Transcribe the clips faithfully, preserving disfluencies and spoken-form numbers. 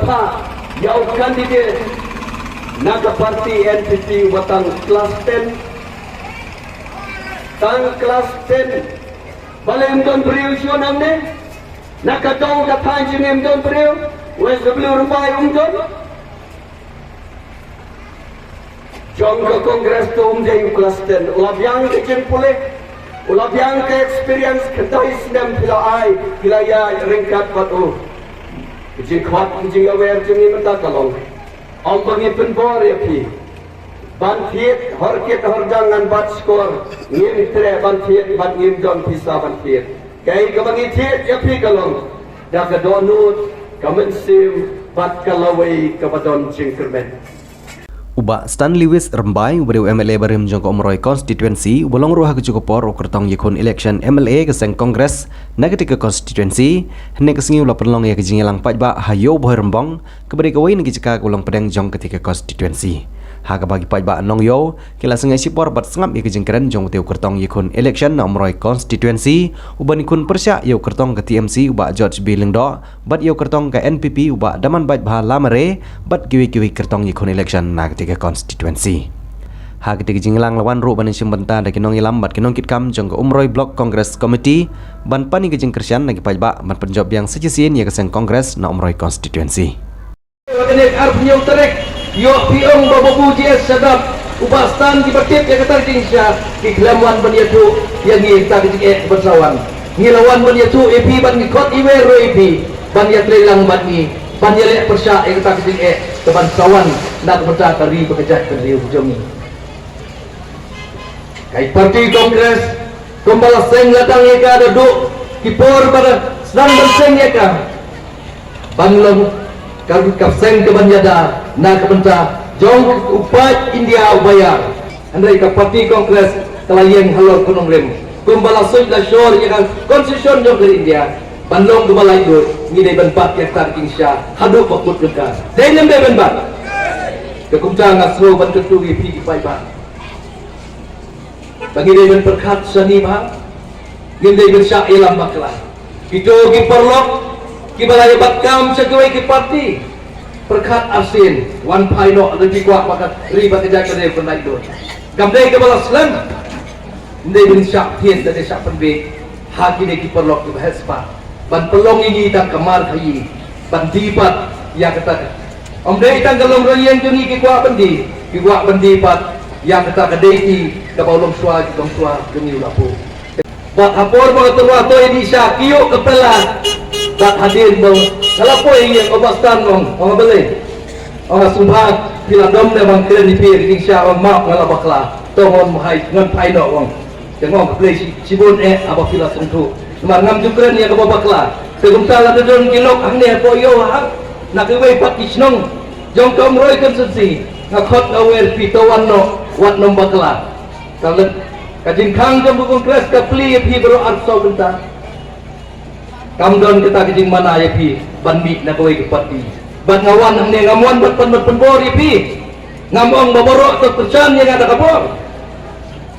Pha ïa u candidate na ka party N P P uba tang klas ten. Tang klas ten. Balei ym don briew shuwa nangne? Na ka dong ka thaiñ jong ngi ym don briew? U S W Rymbai um don? Jong ka Congress to um dei u klas ten. U la biang ka jingpule, u la biang ka experience, khyndai snem phi la ai, phi la ïaid ryngkat bad u. Ka jingkhot, ka jingïawer jong ngi mynta ka long, ym ba ngi pynbor ïa phi ban thied hor kit hor jong ngan bat skor, ngim treh ban thied bad ngim don pisa ban thied. Kaei kaba ngi thied ïa phi ka long da ka dohnud, ka mynsiem bad ka lawei kaba don jingkyrmen. U Bah Stanley Wis Rymbai, uba dei u M L A barim jong ka Umroi constituency, uba long ruh ha kajuh ka por u kyrtong ïakhun election M L A ka seng Congress na katei ka constituency, hynne ka sngi u la pynlong ïa ka jingïalang paidbah ha Ïew Bhoi Rymbong, kaba dei kawei na ki jaka kaba long pdeng jong katei ka constituency. Ha kaba ki paidbah nongïew ki la sngew shipor bad sngap ïa ka jingkren jong utei u kyrtong ïakhun election na Umroi constituency, uban ïakhun pyrshah ïa u kyrtong ka T M C u Bah George B Lyngdoh bad ïa u kyrtong ka N P P u Bah Damanbait Bha Lamare bad kiwei kiwei ki kyrtong ïakhun election na katei ka constituency. Ha katei ka jingïalang la wan ruh ban ïashim bynta da ki nongïalam bad ki nongkitkam jong ka Umroi Block Congress Committee ban pan ïa ka jingkyrshan na ki paidbah ban pynjop biang sa shisien ïa ka seng Congress na Umroi constituency. Kane ka arphew hynñiew tarik, ïoh phi ong ba Babu G S Shadap, u Bah Stan, kiba tip ïa kata ka jingshisha, ki khlem wan ban ïathuh ïa ngi ïa kata ka jingeh ban sa wan. Ngi la wan ban ïathuh ïa phi, ban ïakhot ïawer ruh ïa phi ban ïatrei lang bad ngi, ban ïaleh pyrshah ïa kata ka jingeh kaban sa wan na ka bynta ka ri bad ka jaitbynriew jong ngi. Ka party Congress, kumba la seng la dang ïa ka, da duh ki por ba la sdang ban seng ïa ka, ban long ka, ka seng kaban ïada na ka bynta jong u paid India uba ïar. Hynrei ka party Congress ka la ïeng halor ka nongrim, kumba la suit la shor ïa ka constitution jong ka ri India, ban long kaba laitluid. Ngi dei ban bat ïa kata ka jingshisha haduh ba kut jong ka. Dei ne ym dei ban bat? Te kumta nga sngew ban kyntu ïa phi ki paidbah ba ngi dei ban pyrkhat shane bha, ngim dei ban shah ïalam bakla. Kito ki paralok kiba la ïa bat kam sha kiwei ki party, pyrkhat arsien, wan phai noh lada phi kwah ba ka ri bad ka jaitbynriew kan laitluid. Kam dei kaba la slem. Ym dei ban shah thied lane shah pynbeit ha kine ki paralok kiba heh spah ban pynlong ïa ngi tang ka mar khaïi, ban die pat ïa kata ka. Ym dei tang ka long roi ïing jong ngi ki kwah ban die, ki kwah ban die pat ïa kata ka deiti kaba u longshuwa, ki longshuwa jong ngi u la buh. Bad ha por ba ka tyrwa to ïa die sha ki ïoh ka pela. Bad hadien ba nga la poi ïa ka Bah Stan, ong, ong balei? Ong, nga sngewbha phi la dom ne ban kren ïa phi ïa ka jingshisha, ong map, nga la bakla. To ngan phai, ngan phai noh, ong. Te nga ong khublei shi, shibun eh, haba phi la sngewthuh. Namar ngam ju kren ïa kaba bakla. Te kumta lada don ki lok hangne hapoh ïew ha, na kiwei pat ki shnong jong ka Umroi constituency, nga khot nga wer phi, to wan noh, wat nym bakla. Ka leit ka jingkhang jong ka Congress ka plie ïa phi baroh arphew saw bynta. Kam don kata ka jingmana ïa phi ban mih na kawei ka party. Bad nga wan hangne ngam wan ban pyn, ban pynbor ïa phi. Ngam ong ba baroh to kyrshan ïa nga da ka bor.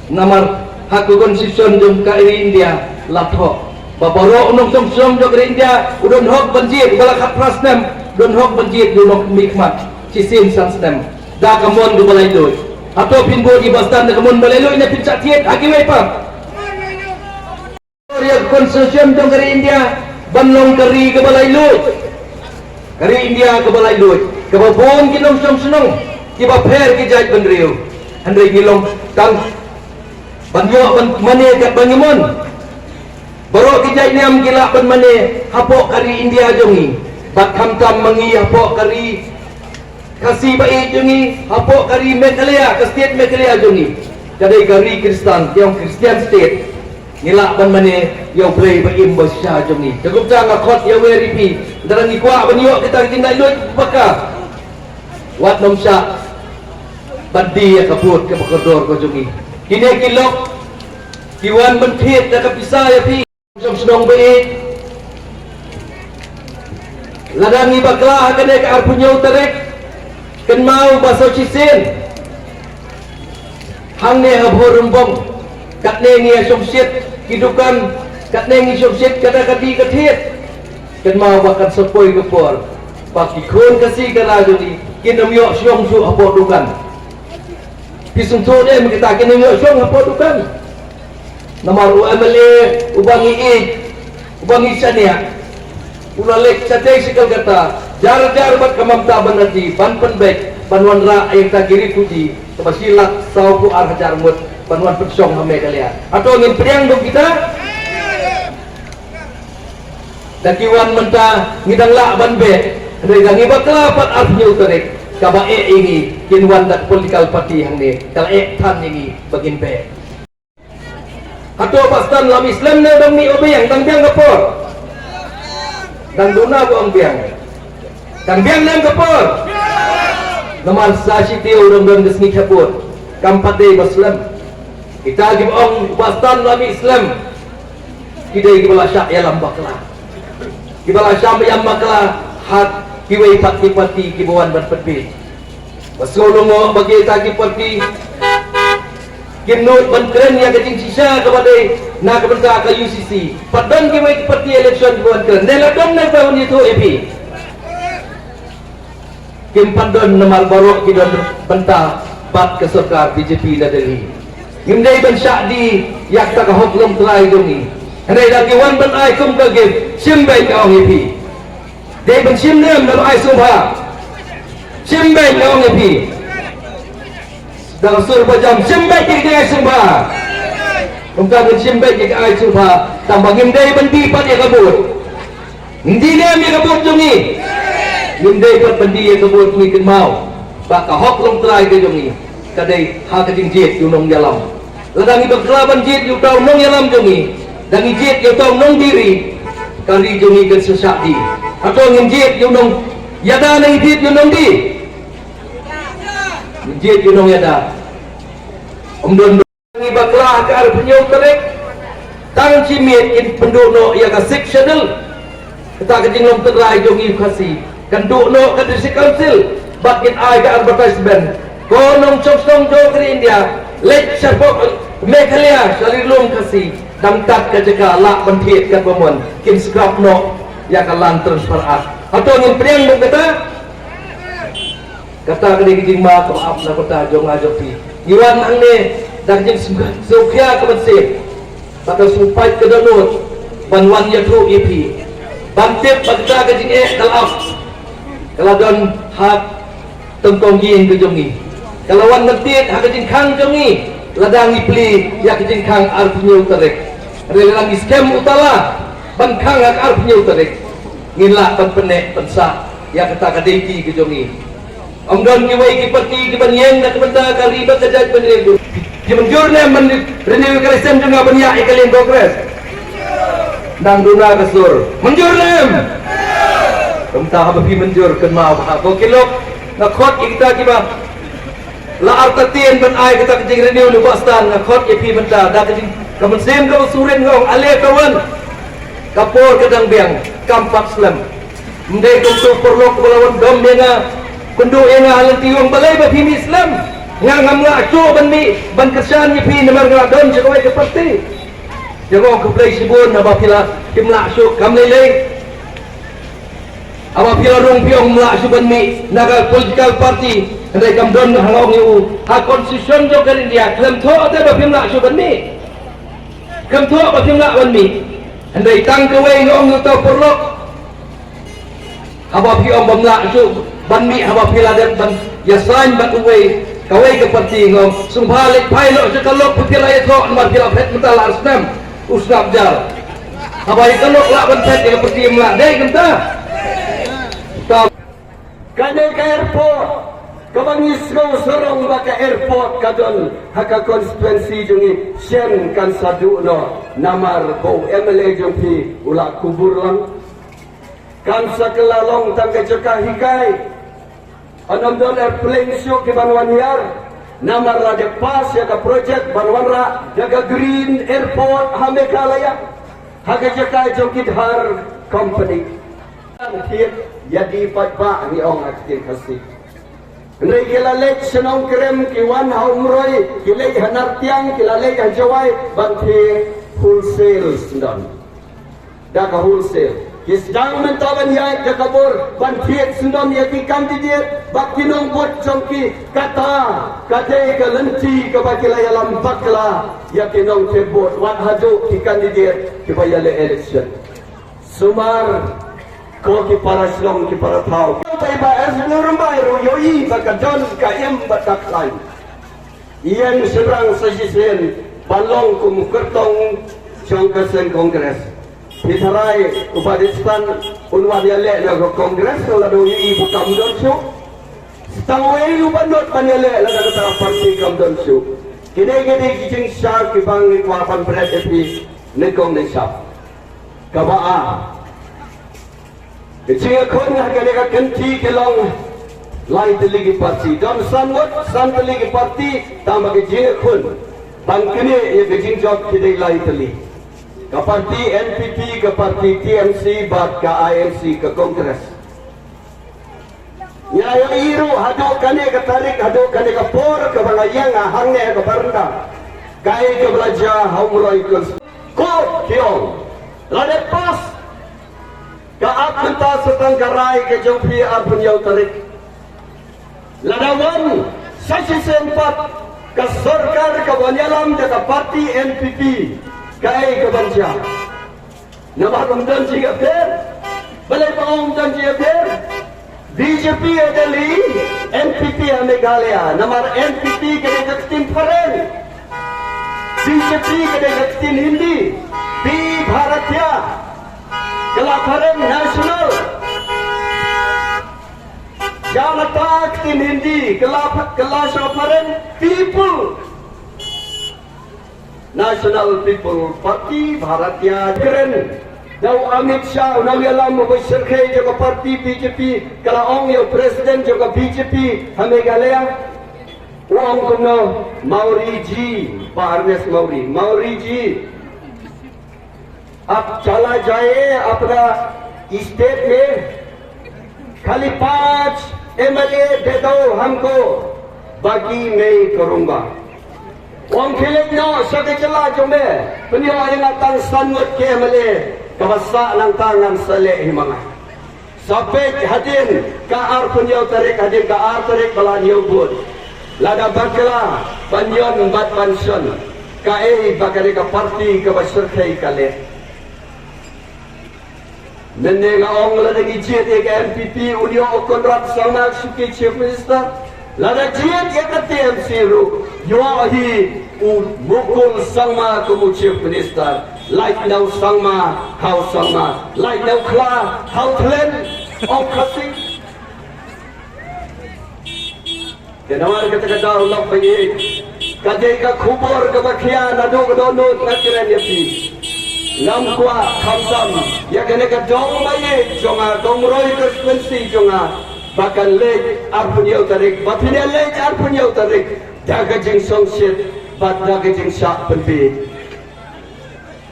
Namar ha ka constitution jong ka ri India la thoh ba baroh u nongshong shnong jong ka ri India u don hok ban jied, uba la khatphra snem u don hok ban jied ïa u nongmihkhmat shisien san snem da ka mon kaba laitluid. Hato phin bud ïa u Bah Stan da ka mon ba laitluid ne phin shah thied ha kiwei pat? Ïa ka constitution jong ka ri India ban long ka ri kaba laitluid, ka ri India kaba laitluid, kaba bun ki nongshong shnong kiba pher ki jaitbynriew. Hynrei ngi long tang ban ïoh ban mane katba ngi mon. Baroh ki jait niam ki lah ban mane hapoh ka ri India jong ngi. Bad khamtam ma ngi hapoh ka ri Khasi ba ïeit jong ngi, hapoh ka ri Meghalaya, ka state Meghalaya jong ngi, ka dei ka ri Khristan, ka ong Christian state. Ngi lah ban mane ïa U Blei ba im ba shisha jong ngi. Te kumta nga khot ïa wer ïa phi, lada ngi kwah ban ïoh kita ki jinglaitluid ba ka, wat nym shah ban die ïa ka vote kaba kordor ka jong ngi. Kine ki lok ki wan ban thied da ka pisa ïa phi. Jong shnong ba ïeit. Lada ngi bakla ha kane ka arphew hynñiew tarik, kynmaw ba sa shisien hangne ha Bhoi Rymbong, katne ngi ïa shongshit ki dukan, katne ngi shongshit kata ka die ka thied. Kynmaw ba kan sa poi ka por Ba ki khun Khasi ka rajong ki kin ym ïoh shong shuh hapoh dukan. Phi sngewthuh ne em kita kin ym ïoh shong hapoh dukan. Namar u M L A uba ngi ïeit, uba ngi shaniah, u la leit shatei sha Kolkata, jar jar bad ka Mamta Banerjee ban pynbeit ban wanrah ïa kita ki refugee kaba shi lak saw phew ar hajar ngut ban wan pynshong ha Meghalaya. Hato ngin pdiang dong kita? Da ki wan mynta ngi dang lah ban beh. Hynrei da ngi bakla pat arphew tarik kaba eh ïa ngi kin wan da ka political party hangne ka la eh than ïa ngi ba ngin beh. Hato Bah Stan la mih slem ne dang mih biang, dang biang ka por? Dang duna ba ong biang. Dang biang ne em ka por? Namar sa shi taïew dang don ka sngi khabud. Kam pat dei ba slem. Kita kiba ong Bah Stan la mih slem ki dei kiba la shah ïalam bakla. Kiba la shah ïalam bakla ha kiwei pat ki parti kiba wan ban pynbeit. Ba sngewlyngngoh ba kita ki parti kim nud ban kren ïa ka jingshisha kaba dei na ka bynta ka U C C. Pat don kiwei ki parti election kiba wan kren. Ne la don ne ba wan ïathuh ïa phi. Kim pat don namar baroh ki don bynta bad ka sorkar B J P na Delhi. Ngim dei ban shah die ïa kata ka hok longtrai jong ngi. Hynrei da ki wan ban ai kum ka gift, shim beit nga ong ïa phi. Dei ban shim ne em da ai sngewbha? Shim beit nga ong ïa phi. Da ka sur ba jam shim beit ïa ka ai sngewbha. Kumta ban shim beit ïa ka ai sngewbha. Tang ba ngim dei ban die pat ïa ka vote. Ngin die ne em ïa ka vote jong ngi? Ngim dei pat ban die ïa ka vote, ngi kynmaw ba ka hok longtrai ka jong ngi ka dei ha ka jingjied ïa u nongïalam. Lada ngi bakla ban jied ïa uta u nongïalam jong ngi, da ngi jied ïa uta u nongdie ri, ka ri jong ngi kan sa shah die. Hato ngin jied ïa u nongïada ne ngin jied ïa u nongdie? Ngin jied ïa u nongïada. Ym don Ngi bakla ha ka arphew hynñiew tarik. Tang shi miet kin pynduh noh ïa ka Sixth Schedule. Kata ka jinglong tynrai jong ngi u Khasi. Kan duh noh ka District Council bad kin ai ka advertisement. Ko nongshong shnong jong ka ri India, leit shapoh Meghalaya sha ri lum Khasi, dang tat ka jaka lah ban thied katba mon, kin scrap noh ïa ka Land Transfer Act. Hato ngin pdiang bad kata? Kata ka dei ka jingma kaba ap na ka bynta jong nga jong phi. Ngi wan hangne da ka jingsngewkhia ka mynsiem, bad ka sngewpait ka dohnud ban wan ïathuh ïa phi, ban tip ba kata ka jingeh ka la ap, ka la don ha tyngkong ïing ka jong ngi. Ka la wan ban tied ha ka jingkhang jong ngi lada ngi plie ïa ka jingkhang arphew hynñiew tarik. Hynrei lada ngi skhem u tala ban khang ha ka arphew hynñiew tarik, ngin lah ban pynneh pynsah ïa kata ka deiti ka jong ngi. Ym don kiwei ki parti ki ban ïeng na ka bynta ka ri bad ka jaitbynriew. Ki mynjur ne em ban renew ïa ka license jong nga ban ïaid ïa ka liang Congress? Nang duna ka sur. Mynjur ne em? Kumta haba phi mynjur, kynmaw ba ha ko ki lok nga khot ïa kita kiba la artatien ban ai kata ka jingrenew na u Bah Stan, nga khot ïa phi mynta da ka jing, ka mynsiem kaba surit nga ong, ale ka wan. Ka por ka dang biang, kam pat slem. Ym dei kumtu paralok ba la wan dom ïa nga, kynduh ïa nga ha lynti, ong balei ba phi mih slem. Nga ngam lah shuh ban mih ban kyrshan ïa phi namar nga la don sha kawei ka parti. Ïa nga ong khublei shibun haba phi la, phim lah shuh, kam lei lei. Haba phi la rung phi ong ym lah shuh ban mih na ka political party, hynrei kam don, ha nga ong ïa u, ha constitution jong ka India khlem thoh te ba phim lah shuh ban mih. Khlem thoh ba phim lah ban mih. Hynrei tang kawei nga ong ïa uta u paralok. Haba phi ong bym lah shuh ban mih, haba phi la dep ban ïasain bad uwei, kawei ka parti, nga ong sngewbha leit phai noh sha ka lok ba phi la ïathoh namar phi la phet mynta la ar snem u sngap jar. Haba ïa ka lok lah ban phet, ïa ka parti ym lah, dei kumta? Kane ka airport kaba ngi sngew sarong ba ka airport ka don ha ka constituency jong ngi, shen kan sa duh noh namar ba u M L A jong phi u la kubur lang. Kan sa kylla long tang ka jaka hikai. Ym don airplane shuh ki ban wan hiar namar la dep pass ïa ka project ban wanrah ïa ka Green Airport ha Meghalaya, ha ka jaka jong ki Dhar Company. Thied ïa die paidbah, ngi ong ha ka ktien Khasi. Hynrei ki la leit sha Nongkrem, ki wan ha Umroi, ki leit ha Nartiang, ki la leit ha Jowai, ban thied wholesale shen don. Da ka wholesale. Ki sdang mynta ban ïaid da ka bor ban thied sngewdon ïa ki candidate bad ki nongbud jong ki, kata ka dei ka lynti kaba ki la ïalam bakla ïa ki nongthep vote wat haduh ki candidate kiba ïaleh election. Sumar ko ki para shnong ki para thaw. Bai ba es nurmbai ru ïohi ba ka don ka im bad ka khlaiñ. Ïeng shynrang sa shisien ban long kum u kyrtong jong ka seng Congress. Phi tharai u Bah Richard un wan ïaleh na ka Congress lada u ïohi ba kam don shuh. Tang wei u Bah Nod ban ïaleh lada kata ka party kam don shuh. Kine ki dei ki jingshah kiba ngi kwah ban bret ïa phi nyngkong nyngshap. Kaba ar, ka jingïakhun ha kane ka kynti ka long lai tylli ki party. Don san ngut san tylli ki party, tang ba ka jingïakhun ban knieh ïa ka jingjop ki dei lai tylli. Ka party N P P, ka party T M C bad ka I N C, ka Congress. Nga ïohi ruh haduh kane ka tarik, haduh kane ka por kaba nga ïeng hangne ha ka baranda, kaei kaba la jia ha Umroi Constituency. Ko ki ong, lada pass ka Act mynta sa tang ka rai ka jong phi arphew hynñiew tarik. Lada wan sa shisien pat ka sorkar kaba ïalam da ka party N P P, kaei kaban jia? Namar ym don jingïapher. Balei ba ym don jingïapher? B J P ha Delhi, N P P ha Meghalaya. Namar N P P ka dei ka ktien phareng. B J P ka dei ka ktien Hindi. B Bharatiya, ka la phareng national. Janata ktien Hindi, ka la, ka la shu phareng people. National People Party, Bharatiya, kren da u Amit Shah, u nongïalam uba shyrkhei jong ka party B J P, ka la ong ïa u president jong ka B J P ha Meghalaya. U ong kumno? Mawrie ji, Bah Ernest Mawrie, Mawrie ji, आप चला जाइए अपना स्टेट में, खाली पांच एमएलए दे दो हमको, बाकी मैं करूंगा. Ong khie leit noh sha ka jylla jong me, pynïoh ïa nga tang san ngut ki MLA, kaba sah nangta ngan sa leh hi ma nga. Sa peit hadien ka arphew hynñiew tarik, hadien ka ar tarik ba la ñiew vote. Lada bakla ban ïoh bad ban shon, kaei ba ka dei ka party kaba shyrkhei ka leh. Mynne nga ong lada ngi jied ïa ka NPP, un ïoh u Conrad Sangma shuki Chief Minister. Lada jied ïa ka TMC ruh, ïoh hi u Mukul Sangma kum u Chief Minister. Lait na u Sangma ha u Sangma, lait na u Khla ha u Thlen. Ong Khasi. Te namar kata ka daw lok ba ïeit, ka dei ka khubor kaba khia naduh ka dohnud nga kren ïa phi. Ngam kwah khamtam ïa kane ka dong ba ïeit jong nga, dong roi constituency jong nga, ba kan leit arphew hynñiew tarik, ba phin ïa leit arphew hynñiew tarik da ka jingsngewsih bad da ka jingshah pynbiej.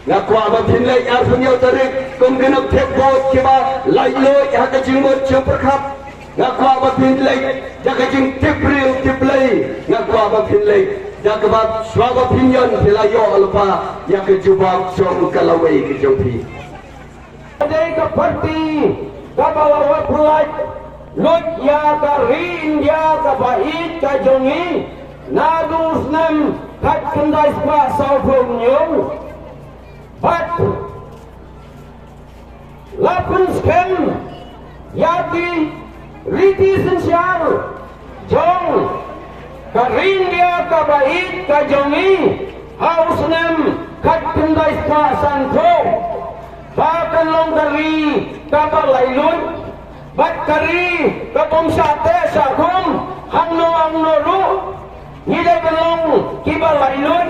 Nga kwah ba phin leit arphew hynñiew tarik kum ki nongthep vote kiba laitluid ha ka jingmut jingpyrkhat. Nga kwah ba phin leit da ka jingtip briew tip Blei. Nga kwah ba phin leit da kaba shuwa ba phin ïoh phi la ïoh lypa ïa ka jubab jong ka lawei ka jong phi. Ka dei ka party kaba la wad pynlait lut ïa ka ri India kaba ïeit ka jong ngi naduh u snem khatkhyndai spah sawphew hynñiew. Bad la pynskhem ïa ki riti synshar jong ka ri India kaba ïeit ka jong ngi ha u snem khatkhyndai spah sanphew, ba kan long ka ri kaba laitluid bad ka ri ka bym shah teh shah khum hangno hangno ruh. Ngi dei ban long kiba laitluid,